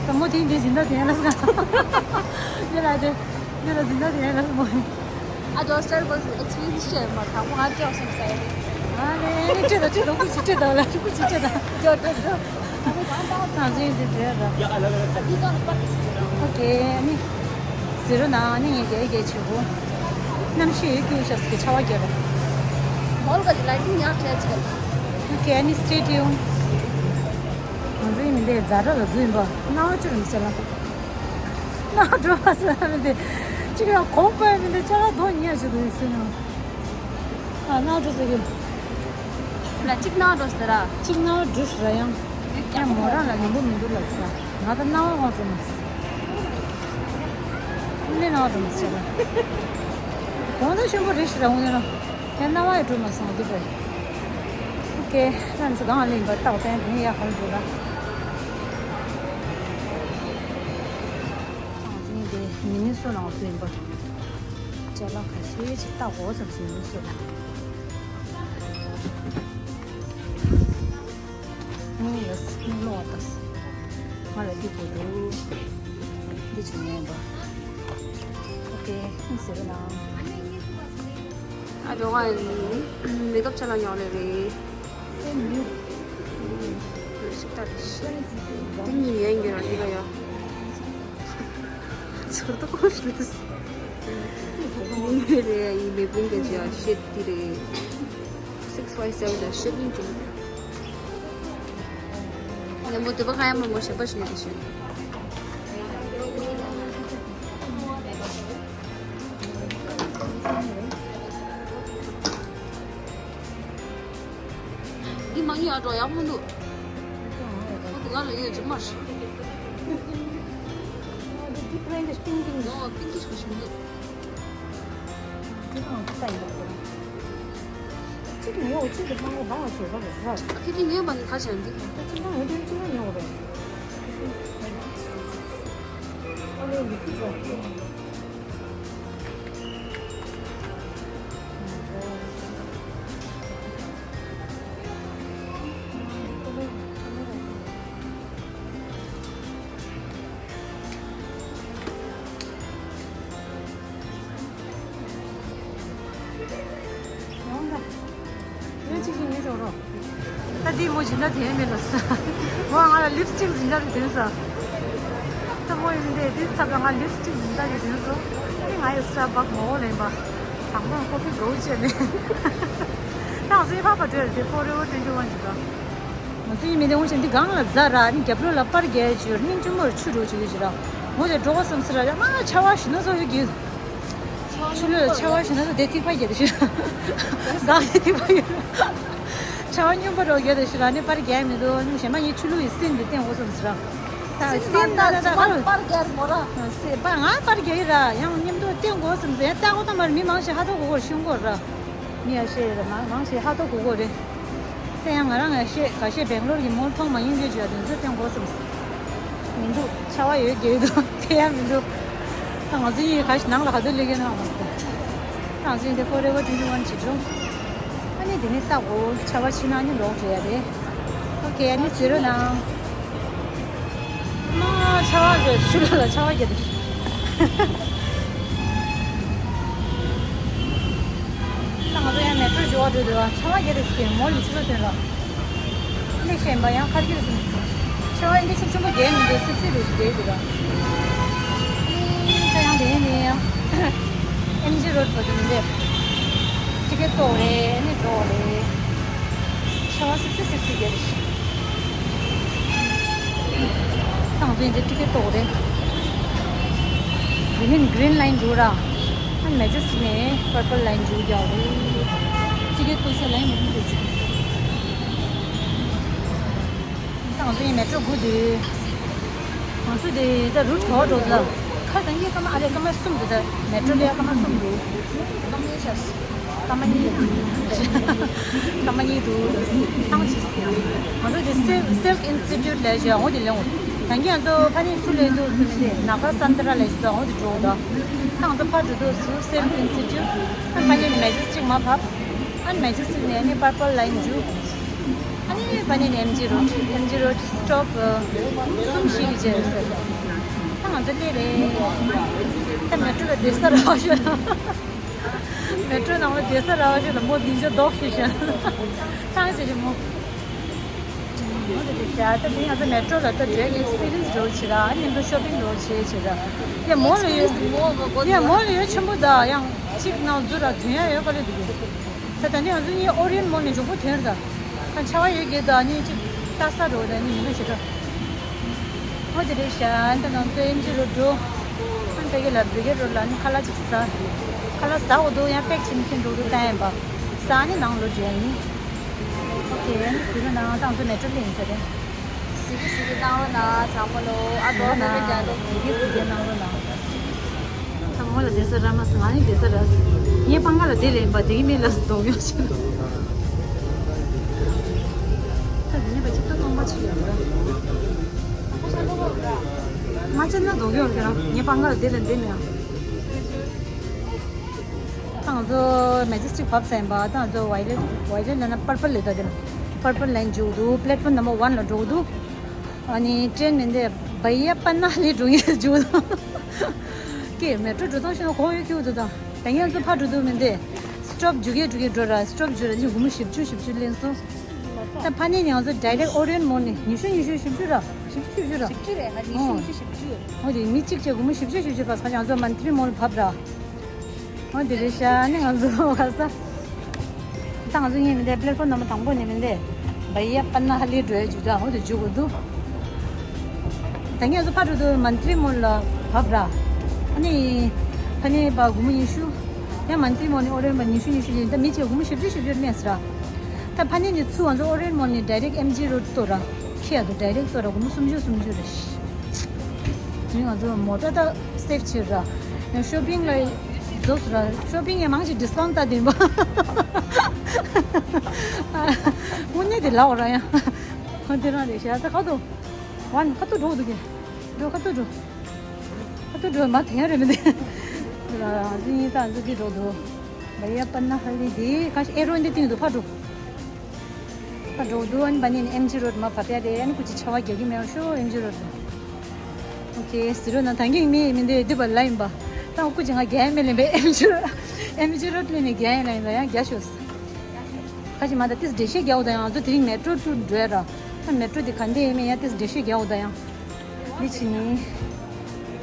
ད་མོ་དེ་འདྲ་ཟིན་ད་དེ་ཡ་ལ་སྒ། དེ་ལ་དེ། དེ་ལ་ཟིན་ད་དེ་ཡ་ལ་སྒ་མོ། ཨ་ཇོ་སི་ཊལ་གོ་ཨེག་སི་པི་རི་ཡེན་སི་ཤེར་མ་ཐང་མོ་ང་ཅག་སོང་ས་ཡ་རེད། ཨ་ལེ་ནི་ཅི་ད་ཅི་ད་ཀུ་ཅི་ཅི་ད་ལ་ཅི་ཀུ་ཅི་ཅི་ད། ཇོ་ཇོ་ཇོ། ཨ་ནི་ད་ང་ཚོ་ཡིན་དེ་འདྲ་ད། ཨོ་ཀེ་ཨ་ནི། ཟེར་རོ་ན་ཨ་ནི་ངས་རྒྱ་ཡིག་རྒྱ་བྱེད་དགོས། གནམ་གཤིས་ཡོད་ཀྱི་ཤག་ཟེར་གྱི་ཆར་པ་རྒྱབ་རེད། མོལ་ག་ཅི་ལ་ཏིང་ཡག་བྱས་ཆེ། ཨོ་ཀེ་ཨ་ནི་སི་ཊེ་ཊིའུན། ང་ཚོ་ཡིན་མི་འདི་ཛ་དྲག་ལ་འཛུལ་ཡིན་པ་སྣང་བ་ཅི་རུ་མི་ཟེར་ལ། སྣང་བ་འགྲོ་བ་ཟེར་ལ་མི་འདི། གཅིག་ཡང་གོག་པ་མི་འདི་ཅ་ལག་རྡོ་ཉལ་ཞིག་འདུག་ཟེར་ན། ཨ་སྣང་བ་འགྲོ་ཟེར་གི། ལ་གཅིག་སྣང་བ་འགྲོ་ཟེར་ར། གཅིག་སྣང་བ་འགྲོ་ཟེར་ར་ཡང་། ཡང་མོ་རང་ལ་ཉན་པོ་མི་འདུག་ལ་ཟེར། ང་ད་སྣང་བ་འོང་ཟེར་མ་ཟེར། ཀུན་ནས་སྣང་བ་འགྲོ་མ་ཟེར་ར། གོང་ད་ཆེན་པོ་རེད་ཟེར་ར་འོང་ཡ་ར། ཡང་སྣང་བ་ཡང་འགྲོ་མ་སོང་འདུག་པས། ཨོ་ཀེ་ང་ཚོ་གང་ལེན་པ་ཏག་ཏན་དེ་ཡག་ག་ལ་འགྲོ་ར། ཨང་ཅིང་དེ་མི་ནི་སོ་ནང་བཙུན་པ། ཅ་ལག་ཁ་ཤས་ཅིག་ལྟ་དགོས་བསམ་བཞིན་མི་སོ་ལ། ངས་ཡ་སི་ནི་ལོ་བ་ང་ལ་འདི་དགོས་འདུག་འདི་བྱུང་ངས་པ། ཨོ་ཀེ་ཨང་ཟེར་ན། ཨ་འགྲོ་བ་ཡིན། མེ་ཀབ་ཅ་ལག་ཉོ་ལེ་རེད། སེམས་ཡུལ། ལུས་ཤིག་ལྟ་རེ་ཤི། ཏིང་ངེ་ཡན་གྱི་ར་འདི་ག་ཡ། ཚོར་ཏོ་ཁོ་ཤི་ལུས། ནི་རེད་ཡ་ཡི་མེ་བིང་གི་ཅི་ཡ་ཤེད་འདི་རེད། six five seven ལ་ཤེད་ཡིན་ཅིང་། ཉམ་པོ་དུ་བ་ཁ་ཡ་མ་མོ་ཞེ་པ་ཞིག་ལ་ཤེད། འདི་མ་ངེས་ཨ་འགྲོ་ཡག་མོ་འདུག་ཁོ་དེ་ང་ལ་ཡོད་ཅིག་མ་རེད། འདི་པི་རེན་ཏི་ཤི་པིང་ཀིང་འདུག་ཨོ་པིང་ཀི་ཤི་ཤི་འདུག་འདི་ང་ཚོ་ལྟ་ཡིན་པ་ཁོ་རང་། གཅིག་ཉོ་གཅིག་གི་མང་པོ་མང་བ་བྱོས་པ་རེད་ར། ཁྱེད་ཀྱིས་ཉོས་པ་ནི་ག་བྱས་འདི། ད་གཅིག་ང་ངོ་དོན་གཅིག་ང་ཉོ་བ་རེད། ཨ་ལེ་ལི་ཁུ་ཛོ། ཡོང་ད། ཡོང་ཅིག་ཅིག་ཉོས་འགྲོ་རོགས། ད་འདི་མོ་སྦྱིན་བདག་དེ་མེད་ལ་ས། མོ་ང་ལ་ལིབ་སི་ཊིག་སྦྱིན་བདག་རེ་དོན་ས། ད་མོ་ཡིན་འདི་འདི་ཚབ་ལ་ང་ལིབ་སི་ཊིག་སྦྱིན་བདག་རེ་དོན་སོ། ཨ་ནི་ང་ཡི་སི་ཊར་བག་མོ་ལེན་པ། དང་པོ་ཁོ་ཚོའི་འགྲོ་བྱས་ནས། ད་ང་ཚོའི་ཕ་ཕ་འགྲོ་ཡ་དེ་ཕོ་རེ་བ་ཊུ་ཝེན་ཊི་ཝན་ཅིག་ད། ང་ཚོ་ཡིན་མི་དེ་འོང་ཞིག་འདི་སྒང་ལ་ཟ་ར་ནི་རྒྱབ་ལོགས་ལ་པར་རྒྱག་ཡ་ཅིག་ཡོད་ར་སྙིང་རྗེ་མོར་ཆུ་འགྲོ་ཅིག་ཡོད་ཅིག་ར། ངོ་ཅག་འགྲོ་གོ་བསམ་སི་ར་ཡ་མ་ཆར་པ་ཞིག་ན་ཚོ་ཡོད་ཀྱི། ཆུ་ལོད་ཆར་པ་ཞིག་ན་ཚོ་དེ་ཐིགས་པ་རྒྱག་དེ་ཞིག་ར། སྒང་ལ་ཐིགས་པ་ཡོད་ར། ཆར་པ་སྙོམས་པ་རོགས་རྒྱག་དེ་ཞིག་ར་ནི་པར་རྒྱག་མི་འདུག་ནི་གཞན་མ་ཡིན་ཆུ་ལོད་ཡི་སིན་འདི་བསྟན་གོ་བསམ་སི་ར། ད་སིན་ན་ད་ད་ད་ག་ར། པར་རྒྱག་མོ་ར། སེ་པ་ང་པར་རྒྱག་ཡི་ར་ཡང་མཉམ་དུ་བསྟན་གོ་བསམ་སི་ཡང་ལྟ་གོ་ད་མར་མི་མང་ཞིག་ཧ་ཐོ་གོ་གོ་ཤུང་གོ་ར། མི་ཡ་ཤེས་རེད་མང་མང་ཞིག་ཧ་ཐོ་གོ་གོ་རེད། དེ་ཡང་ང་རང་ང་ཤེས་ག་ཤེས་སྦེང་ལོར་གྱི་མོལ་མཐོང་མ་ཡིན་གྱི་བརྗོད་དོན་ཚོ་བསྟན་དགོས་བསམ། མི་འདུག་ཆར་པ་ཡོད་རྒྱུ་འདུག་དེ་ཡང་མི་འདུག་ད་ང་ཚོ་ཡིན་ག་ཤེས་ནང་ལ་ག་དུས་སླེབས་ཀྱི་ན་མ་ཟེར། ད་ང་ཚོ་ཡིན་དེ་ཕོ་རེ་བ་ཊུ་ཝེན་ཊི་ཝན་བྱེད་འགྲོ། ཨ་ནི་དེ་ནི་ལྟ་དགོས་ཆར་པ་ཕྱིན་ན་ནི་ལོག་འགྲོ་ཡ་རེད། ཨོ་ཀེ་ཨ་ནི་ཟེར་རོ་ནང་། མ་ཆར་པ་རེད་ཆུ་ལོད་ལ་ཆར་པ་རྒྱག་དེ། ད་ང་ཚོ་ཡང་མེ་ཊྲོ་འབྱོར་བ་འགྲོ་འདོད་པ་ཆར་པ་རྒྱག་དེ་ཟེར་མོ་ལ་ཆུ་ལོད་ཐོན་ར། ཨ་ནི་གཞན་པ་ཡང་ཁར་གྱི་རེད་ཟེར། ཆར་པ་ཨིན་དེ་ཤུགས་ཆེན་པོ་རྒྱག་མི་འདུག་སིབ་སིབ་རེད་ཞིག་རྒྱག་འདུག་ར། ཨ་ནི་ད་ཡང་དེ་ནས་ཡང་ཨེམ་ཇི་རོཌ་བར་དུ་མི་འདེབས། ཊི་ཀེ་ཊི་གཏོང་རེད་ཨ་ནི་འགྲོ་རེད། ཆར་པ་སིབ་སིབ་སིབ་སིབ་རྒྱག་རེད། ཏང་ཏན་དེ་ཊི་ཀེ་ཊི་གཏོང་རེད། དེ་ནས་གྷི་རིན་ལའིན་འགྲོ་ར། ཨ་མེ་ཇེ་སི་ཊིག་ནས་པར་པལ་ལའིན་འགྲོ་རྒྱག་རེད། ཊི་ཀེ་ཊི་གཏོང་ས་ལའིན་མི་འདུག་ཅིག་ཏང་ཏན་མེ་ཊྲོ་སྒུག་དུས། ང་ཚོ་དེ་ད་རུ་གྲོགས་འགྲོ་ད། ཁ་དང་གཉིས་སྐར་མ་ཨ་རེ་སྐར་མ་གསུམ་འདུག་ད་མེ་ཊྲོ་ལ་སྐར་མ་གསུམ་འདུག་སྐར་མ་གཉིས་ཤར། སྐར་མ་གཉིས་འདུག་སྐར་མ་གཉིས་འདུག་ཏང་ཅིག་ང་ཚོ་དེ་སིལ་སིལ་ཨིན་སི་ཊི་ཊུཊ་ལས་བྱས་འོ་དེ་ལེན་འོ། ད་གིན་ང་ཚོ་ཕ་ནི་ཚུར་ལེན་འདུག་ཟེར་ནས་དེ་ནག་པ་སན་ཏྲ་ལས་ཞིག་འོང་དུ་འགྲོ་འདུག་ད་ང་ཚོ་ཕར་འགྲོ་འདུག་ཟེར་སེམས་ཀྱིན་ཟེར་རྒྱུ། ཨ་ཕ་ནི་མེ་ཇེ་སི་ཊིག་མར་བབས། ཨ་མེ་ཇེ་སི་ཊིག་ནས་ཨ་ནི་པར་པལ་ལའིན་འཇུ། ཨ་ནི་ཕ་ནི་ནས་ཨེམ་ཇི་རོཌ། ཨེམ་ཇི་རོཌ་སི་ཊོབ་གསུམ་བཞི་གི་རྗེས་ཟེར། ད་ང་ཚོ་སླེབས་རེད། ད་མེ་ཊྲོ་ལ་བསྡད་ས་རག་ཤོད་ན། མེ་ཊྲོ་ནང་ལ་བསྡད་ས་རག་ཤོད་ན་མོ་སྡིངས་ཆ་ལྡོག་ཤེས་ཤག་ཐང་ཆད་ཤག་མོ། འོ་དེ་རེད་ཤག་ད་དེ་ང་ཚོ་མེ་ཊྲོ་ལ་ད་འགྲོ་ཡག་གི་ཨེག་སི་པི་རི་ཡན་སི་འདྲ་བོ་བྱེད་ར། ཨ་ནི་ད་ཤོ་པིང་འདྲ་བོ་བྱེད་བྱེད་ར། ཡ་མོ་ལ་ཡོད། ཡ་མོ་ལ་ཡོད་ཆེན་པོ་ད་ཡང་གཅིག་ནང་འཛུལ་ར་དོན་ཡག་ཡོད་ག་ལེ་འདུག་ད་ད་ནི་ང་ཚོ་གཉིས་ཨོ་རི་ཡན་མོལ་ནས་མགྱོགས་པོ་ཐོན་ར། ད་ཆར་པ་ཡོད་གི་ད་ནི་གཅིག་ལྟ་ས་འདྲ་བོ་ད་ནི་མི་འདུག་ཤག་ད། འོ་དེ་རེད་ཤག་ཨ་ནི་ད་ང་ཚོ་ཨེམ་ཇི་རོཌ་འགྲོ། ཨ་ནི་ཕ་གི་ལ་བི་གེ་རོཌ་ལ་ཨ་ནི་ཁ་ལག་ཅིག་ཟ། ཁ་ལག་ཟ་འོ་འདུག་ཡང་པེག་བྱེད་མཁན་འགྲོ་འདུག་ལྟ་ཡིན་པ། ཟ་ནི་ནང་ལོག་འགྲོ་ཡིན། ཨོ་ཁེ། ཨ་ནི་ཟེར་རོ་ནང་ད་ང་ཚོ་མེ་ཊྲོ་ལ་ཡིན་ས་རེད། གཟིགས་གཟིགས་གནང་རོགས་གནང་། གྲོགས་མོ་ལོ། ཨ་འགྲོ་མེད་པའི་རྒྱ་ལོ། གཟིགས་གཟིགས་གནང་རོགས་གནང་། ད་མོ་ལ་བསྡད་ས་རག་མ་སོང་། ང་ནི་བསྡད་ས་རག་སོང་། ངའི་པང་ཁ་ལ་བསྡད་ལེན་པ་དེ་གི་མི་ལ་སྡོད་ཡོང་ཞིག་ད་དེ་ནས་པ་ཅིག་ཏུ་ཁང་པ་ཆེ་ཡོད་ར། མ་ཅན་ན་སྡོད་ཡོད་ར། ངའི་པང་ཁ་ལ་བསྡད་ལེན་བསྡད་མི་ཡང་། ད་ང་ཚོ་མེ་ཇེ་སི་ཊིག་བབས་ཟིན་པ། ད་ང་ཚོ་ཝའི་ལེཊ། ཝའི་ལེཊ་ལབ་ན་པར་པལ་ལ་ད་དེ་པར་པལ་ལའིན་འགྲོ་འདུག་པླེ་ཊི་ཕོམ་ནམ་བར་ཝན་ལ་འགྲོ་འདུག་ཨ་ནི་ཊེན་མིན་དེ་བྷ་ཡ་པ་ན་ཧ་ལི་འགྲོ་ངེས་འགྲོ་འདུག་ཀྱེ་མེ་ཊྲོ་འགྲོ་སྟངས་ཤེས་ན་གོ་ཡོད་ཀྱི་འདུག་ད་ད་ངས་ང་ཚོ་ཕར་འགྲོ་འདུག་མིན་དེ་སི་ཊོབ་འཇུ་གེ་འཇུ་གེ་འགྲོ་ར། སི་ཊོབ་འཇུ་ར་ནི་སྒོར་མོ་བཞི་བཅུ་བཞི་བཅུ་ལེན་སོང་། ད་ཕ་ནས་ནི་ང་ཚོ་ཌའི་རེག་ཨོ་རི་ཡན་མོལ་ནས་ཉི་ཤུ་ཉི་ཤུ་བཞི་བཅུ་ར། བཞི་བཅུ་བཞི་བཅུ་ར། བཞི་བཅུ་རེད། ང་ཉི་ཤུ་ཉི་ཤུ་བཞི་བཅུ། འོ་དེ་མི་གཅིག་བྱས་སྒོར་མོ་བཞི་བཅུ་བཞི་བཅུ་བབས་ས་ང་ཚོ་མན་ཐི་ལི་མོལ་བབས་ར། འོ་དེ་རེད་ཤག་ནི་ང་ཚོ་ག་ས། ད་ང་ཚོ་གཉིས་མི་འདས་པླེ་ཊི་ཕོམ་ནམ་བར་དང་པོ་ནས་མི་འདས་བྷ་ཡ་པ་ན་ཧ་ལི་འགྲོ་ཡ་འཇུག་ད། འོ་དེ་འཇུག་དགོས་འདུག་ད་ངས་ཚོ་ཕར་འགྲོ་དུས་མན་ཐི་ལི་མོལ་ལ་བབས་ར། ཨ་ནི་ཕ་ནས་པ་སྒོར་མོ་ཉི་ཤུ། ཡང་མན་ཐི་ལི་མོལ་ནས་ཨོ་རི་ཡན་པ་ཉི་ཤུ་ཉི་ཤུ་ཡིན། ད་མི་གཅིག་སྒོར་མོ་བཞི་བཅུ་བཞི་བཅུ་ལེན་ཟེར་ར། ད་ཕ་ནས་ནས་ཚུར་ང་ཚོ་ཨོ་རི་ཡན་མོལ་ནས་ཌའི་རེག་ཨེམ་ཇི་རོཌ་གཏོར་ར། ཁྱེད་ཡ་དུ་ཌའི་རེག་གཏོར་ར་སྒོར་མོ་སུམ་ཅུ་སུམ་ཅུ་རེད། དེ་ང་ཚོ་མོ་ཊ་ད་སེབ་བྱེད་ར། ཡང་ཤོ་པིང་ལ་རྫོགས་སུ་ར། ཤོ་པིང་ཡང་མང་ཆེ་ཌི་སི་ཀའུན་ཊི་ད་དེ་ཡིན་པ། དངོས་གནས་དེ་ལའོ་ར་ཡང་། ཁོ་དེ་རང་རེད་ཤག་ད་ཁ་ཐུག་ཝན་ཁ་ཐུག་འགྲོ་འདུག་གི། འགྲོ་ཁ་ཐུག་འགྲོ། ཁ་ཐུག་འགྲོ་མ་དེ་ཡང་རེད་མི་འདུག་ང་ཚོ་གཉིས་ད་འཛུལ་གྱི་འགྲོ་འདུག་བྷ་ཡ་པ་ན་ཧ་ལི་དེ་ག་ཤ་ཨེ་རོ་འདི་སྟེང་དུ་ཕར་འགྲོ། ད་འགྲོ་འདུག་ཨ་ནི་བ་ནི་ཨེམ་ཇི་རོཌ་མར་བབས་ཡ་རེད། ཨ་ནི་སྐུ་མཁྱེན་ཆར་པ་རྒྱག་གི་མེད་པ་ཤོག་ཨེམ་ཇི་རོཌ་ལ། ཨོ་ཁེ། ཟེར་རོ་ན་ད་གིན་མི་མི་འདི་འདི་བ་ལ་ཡིན་པ། ད་སྐུ་མཁྱེན་ང་རྒྱ་ཡན་མི་ལེན་པས་ཨེམ་ཇི་རོཌ། ཨེམ་ཇི་རོཌ་ལེན་ནས་རྒྱ་ཡན་ལ་ཡིན་པ་ཡང་རྒྱ་ཤོག་ཁ་ཅིག་མ་ད་ཏིས་འགྲེལ་བཤད་རྒྱག་འོ་ད་ཡང་ང་ཚོ་དེ་རིང་མེ་ཊྲོ་ཊུར་འགྲོ་ཡ་ར། ད་མེ་ཊྲོ་འདི་ག་འདྲ་ཡིན་མིན་ཡང་ཏིས་འགྲེལ་བཤད་རྒྱག་འོ་ད་ཡང་། འདི་ཕྱི་ནི།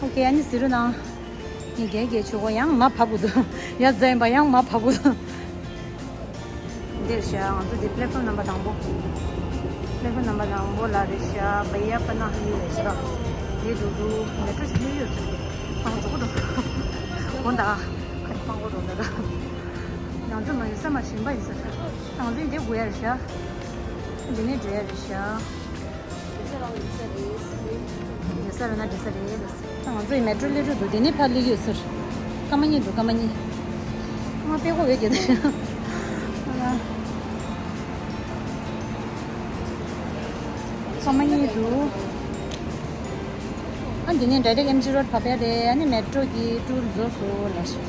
ཨོ་ཁེ། ཨ་ནི་ཟེར་རོ་ན། ངས་རྒྱལ་རྒྱལ་ཆོག་གོ་ཡང་མ་བབ་དགོས་འདུག་ཡ་ཟ་ཡིན་པ་ཡང་མ་བབ་དགོས་འདུག་འདིར་བཞག་ང་ཚོ་འདི་པླེ་ཊི་ཕོམ་ནམ་བར་དང་པོ། པླེ་ཊི་ཕོམ་ནམ་བར་དང་པོ་ལ་རེད་ཤག་བྷ་ཡ་པ་ན་ཧ་ལི་རེད་ཤག་འདི་འགྲོ་འདུག་མེ་ཊྲོ་ཞིག་སླེབས་ཡོད་ཚུལ་གྱི་ཨང་འགྲོ་གོ་འགྲོ། འོ་ད་ཁ་ནས་སྤང་གོ་འགྲོ་འདུག་ང་ཚོ་མ་ཡོད་ས་མ་ཞིམ་པ་ཡིན་ས་ཤག་ང་ཚོ་འདི་དགོས་ཡ་རེད་ཤག་འདི་ནས་འགྲོ་ཡ་རེད་ཤག་ཡོད་ས་རེད་ན་འགྲིག་ས་རེད་ལ། ད་ང་ཚོ་ཡི་མེ་ཊྲོ་སླེབས་འགྲོ་འདུག་དེ་ནས་ཕར་སླེབས་ཡོད་ཟེར། སྐར་མ་གཉིས་འདུག་སྐར་མ་གཉིས། ང་པད་ཀོ་བས་རྒྱལ་ད། སྐར་མ་གཉིས་འདུག་ཨ་འདི་ནས་ཌའི་རེག་ཨེམ་ཇི་རོཌ་བབས་ཡ་རེད། ཨ་ནི་མེ་ཊྲོ་གི་ཊུར་རྫོགས་སོང་ལ་ཞུ།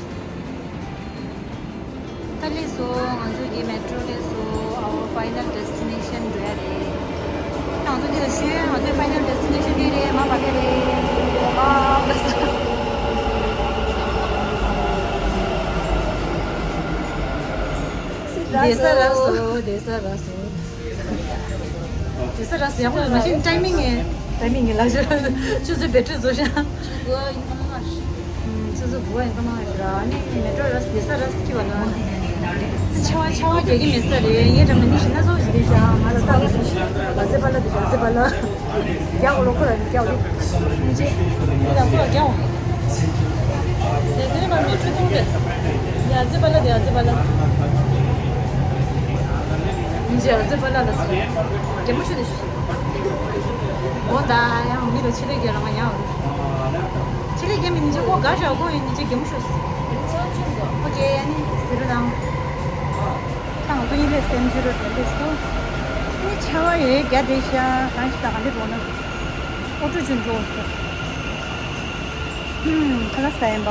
ད་སླེབས་སོང་། ང་ཚོ་གི་མེ་ཊྲོ་སླེབས་སོང་། Our final destination འགྲོ་ཡ་རེད། ད་ང་ཚོ་འདི་ལ་ཞུས། ང་ཚོའི་final destination འདི་རེད། མ་བབས་ཡ་རེད། ཨ་བསྡད་ས་རག་སོང་། བསྡད་ས་རག་སོང་། དེ་ས་ར་སི་ཡག་པོ་མ་ཤེས། ཊའི་མིང་ངས་ཊའི་མིང་ངས་ལ་ཞོ་ཆུ་ཚོད་བེ་ཊི་རི་བཟོ་ཤག་ཆུ་ཚོད་དགུ་པ་ཡིན་པ་མ་ཤེས་ར། ཨ་ནི་མེ་ཊྲོ་ར་སི་དེ་ས་ར་སི་ཁྱི་བ་ལ་ཆར་པ་ཆར་པ་རྒྱག་གི་མེད་ས་རེད། ངས་དྲན་པ་ནི་ཞིག་སྣ་ཚོགས་ཞིག་རེད་ཤག་ང་ལ་ལྟ་བུ་ཞིག་ཨ་ཟེ་པ་ལ་དེ་ཨ་ཟེ་པ་ལ་རྒྱག་གོ་ལོ་ཁོ་ར་རྒྱག་གོ་ལེ། ཨིན་ཇི་འདི་ལ་ཁོ་ར་རྒྱག་གོ། དེ་ཟེར་བ་མེ་ཊྲོ་ཐུང་རེད། དེ་ཨ་ཟེ་པ་ལ་དེ་ཨ་ཟེ་པ་ལ། ཨིན་ཇི་ཨ་ཟེ་པ་ལ་ལ་ཟེར། རྒྱ་མོ་ཆུ་དེ་ཤི། འོ་ད་ཡང་མི་ལ་ཆེ་ལེ་རྒྱ་རང་ཡང་། ཆེ་ལེ་རྒྱ་མི་ནི་ཅི་གོ་ག་ཤ་གོ་ཡིན་ནི་ཅི་རྒྱ་མོ་ཤོ། ཨོ་ཀེ་ཡ་ནི་ཟེར་རོ་དང་། ད་ང་ཚོ་ཡིན་ལེ་སེམས་ཆུ་རོ་དེ་ལེ་སོ། ནི་ཆ་བ་ཡོད་རྒྱ་དེ་ཤ་གང་ཞིག་ད་ག་འདི་འགྲོ་ན། ཨོ་ཊོ་ཅུན་འགྲོ་སོང་། ཧུམ། ཁ་ལག་ཟ་ཡིན་པ།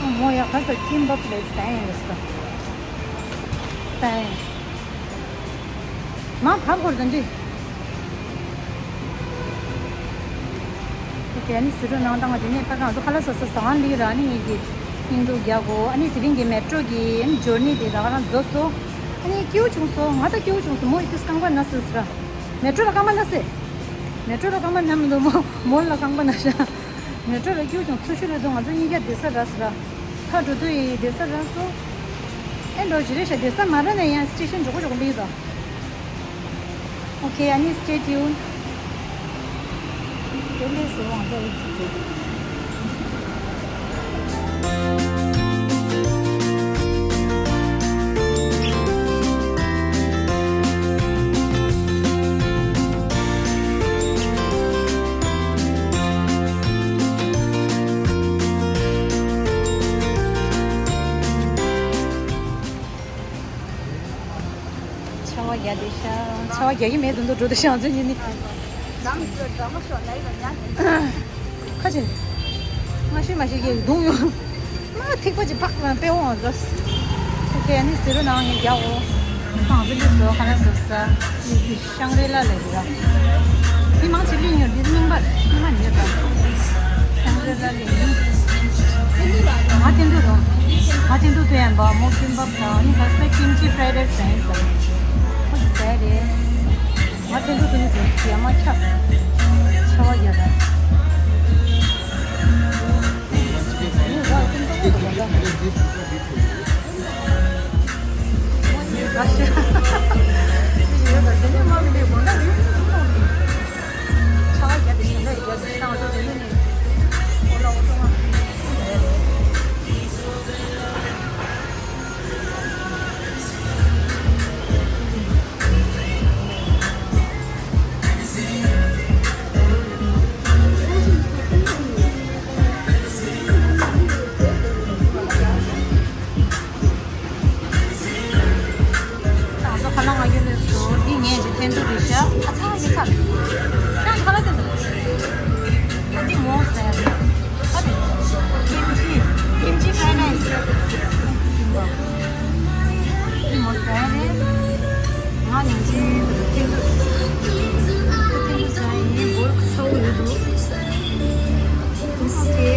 ཨ་མོ་ཡ་ག་ས་ཀིམ་པབ་ལེ་ཟ་ཡིན་རེད་ས། ད་ཡིན། མ་ཕ་འཁོར་དང་འདི། དེ་ནི་ཟི་རུ་ནང་དང་དེ་ནས་ཕ་གང་ཚོ་ཁ་ལག་ཟ་ས་ཟ་ལི་ར་ནི་ཡིན་གི་སྙིང་སྡུག་རྒྱག་གོ། ཨ་ནི་དེ་རིང་གི་མེ་ཊོ་གི་ཨ་ནི་ཇོར་ནི་དེ་ར་ག་རང་རྫོགས་སོང་། ཨ་ནི་སྐྱིད་པོ་བྱུང་སོང་། ང་ད་སྐྱིད་པོ་བྱུང་སོང་། མོ་ཡི་དུས་རྐང་པ་ན་སི་སི་ར། མེ་ཊོ་ལ་རྐང་པ་ན་སི། མེ་ཊོ་ལ་རྐང་པ་ན་མི་འདུག་མོ་མོ་ལ་རྐང་པ་ན་ཤ། མེ་ཊོ་ལ་སྐྱིད་པོ་བྱུང་། ཚུར་ཤུལ་ལ་འདུག་ང་ཚོ་གཉིས་ཀ་བསྡད་ས་ར་སི་ར། ཁ་འགྲོ་དུས་ཡི་བསྡད་ས་ར་སོང་། ཨེ་འགྲོ་ཇི་རེད་ཤ། བསྡད་ས་མ་ར་ན་ཡང་སི་ཊེ་ཤན་འགྲོ་གོ་འགྲོ་གོ་ལི་ར། Okay, I need stay tuned. དེ་ལས་སུ་དབང་ཆ་ཡིན་ཚུལ་དེ། ཆར་པ་རྒྱག་བསྡད་ཤག་ཆར་པ་རྒྱག་གི་མེད་དུ་འདུག་འགྲོ་དུ་ཤག་ཚོད་ཉིན་ནི། ཁ་ཆེ། ང་ཤི་མ་ཤི་གི་རྡུང་ཡོང་། མ་ཐིགས་པ་ཅིག་ཕག་ལ་པེ་འོང་ཟ། ཁྱེད་ནི་ཟི་རུ་ནང་ཡིན་རྒྱག་འོ། ཏང་ཟི་ལི་ཟོ་ཁ་ན་ཟོ་ས། ཤང་རི་ལ་ལ་ཡི་ར། མི་མང་ཆེ་ལི་ཉོ་འདི་རྙིང་པ་རྙིང་པ་ཉོས་ད། ཤང་རི་ལ་ལ་ཡིན། ང་ཏན་ཏུ་རོ། ང་ཏན་ཏུ་ཏུ་ཡན་པ་མོ་ཀིམ་པབ་དང་ནི་ཁ་ས་ཀིམ་ཅི་ཕྲའི་རེ་སི་ཡིན་ཟ། ཁོ་ཟ་རེད། ང་ཏན་ཏུ་ཏུ་ཡོད་དུ་ཡ་མ་ཁྱབ། ཆ་བ་རྒྱབ་པ། ད་ཚོ་ཁ་ལག་ང་རྒྱལ་ལས་སོ། འདི་ངས་ཀྱི་འཐེན་ཐུག་རེད་ཤག་ཨ་ཚ་ཡི་ཚ། ཁྱོད་ཁ་ལག་འཐེན་ཐུག་ཨ་འདི་མོ་ཟ་ཡ་རེད། ཨ་རེད། ཀིམ་ཅི། ཀིམ་ཅི་ཕྲའི་རེ་སི། འདི་མོ་ཟ་ཡ་རེད། ང་ནིང་ཅི་འཐེན་ཐུག་འཐེན་ཐུག་ཟ་ཡ་ཡིན། བོར་ཁ་ཚ་བོ་ཡོད་འདུག་ཨོ་ཁེ།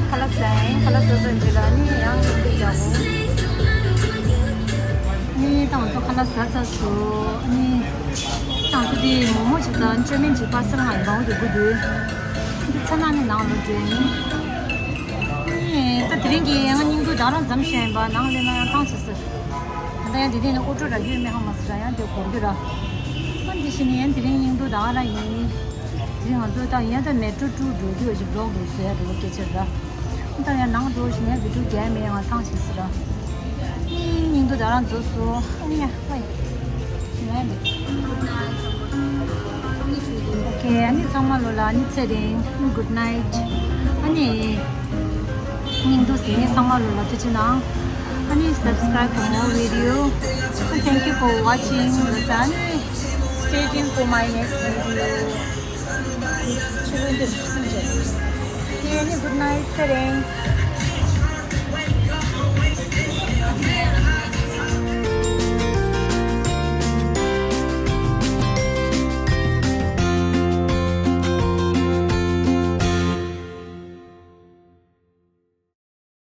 ཁ་ལག་ཟ་ཡིན། ཁ་ལག་ཟ་ཟ་འདི་ལ་ནི་ཡང་འདི་རྒྱག་གོ། ནི་ཏང་ཚོ་ཁ་ལག་ཟ་ཚར་སོང་། ནི་ཏང་ཚོ་དེ་མོག་མོག་ཅིག་དང་ཅོ་མིན་ཅིག་པ་སེར་ང་ཡི་བའོ་དེ་དགུ་དུས། འདི་ཚ་ན་ནི་ནང་ལོ་འདྲེ་ནི། ནི་ད་དེ་རིང་གི་ཡང་སྙིང་སྡུག་ད་རང་འཛམ་ཤེས་པ་ནང་ལས་ན་ཡང་ཏང་ཆེ་ས། ད་ཡང་དེ་དེ་ནི་ཨོ་ཊོ་ར་ཡོད་མེད་ཧ་མ་སི་ར་ཡང་དེ་གོར་གི་ར། ཨ་འདི་ཤི་ནི་ཡང་དེ་རིང་སྙིང་སྡུག་ད་ར་ཡིན། དེ་ང་ཚོ་ད་ཡང་ད་མེ་ཊོ་ཊུ་འགྲོ་རྒྱུ་ཞིག་བློག་འགྲོ་ཟེར་རེད་སྐད་ཆ་ར། ད་ཡང་ནང་འགྲོ་ཞིག་ཡང་བི་ཌིའོ་རྒྱག་མེད་ང་ཐང་ཞིག་ཟེར་ར། སྙིང་སྡུག་ད་རང་རྫོགས་སོང་། ཨ་ནི་ཡ་ཧོ་ཡ། ང་ཡ་འདི། ཨོ་ཁེ། ཨ་ནི་ཚང་མ་ལོ་ལ་ཨ་ནི་ཚེ་རིང་། Good night. ཨ་ནི་སྙིང་སྡུག་ཟེར་ནི་ཚང་མ་ལོ་ལ་ཐུགས་རྗེ་གནང་། ཨ་ནི་subscribe for more video. And thank you for watching. ལོ་ས་ཨ་ནི་stay tuned for my next video. ཆུ་བོ་འདིར་ཐུག་འཇལ། ཨ་ནི་good night ཚེ་རིང་།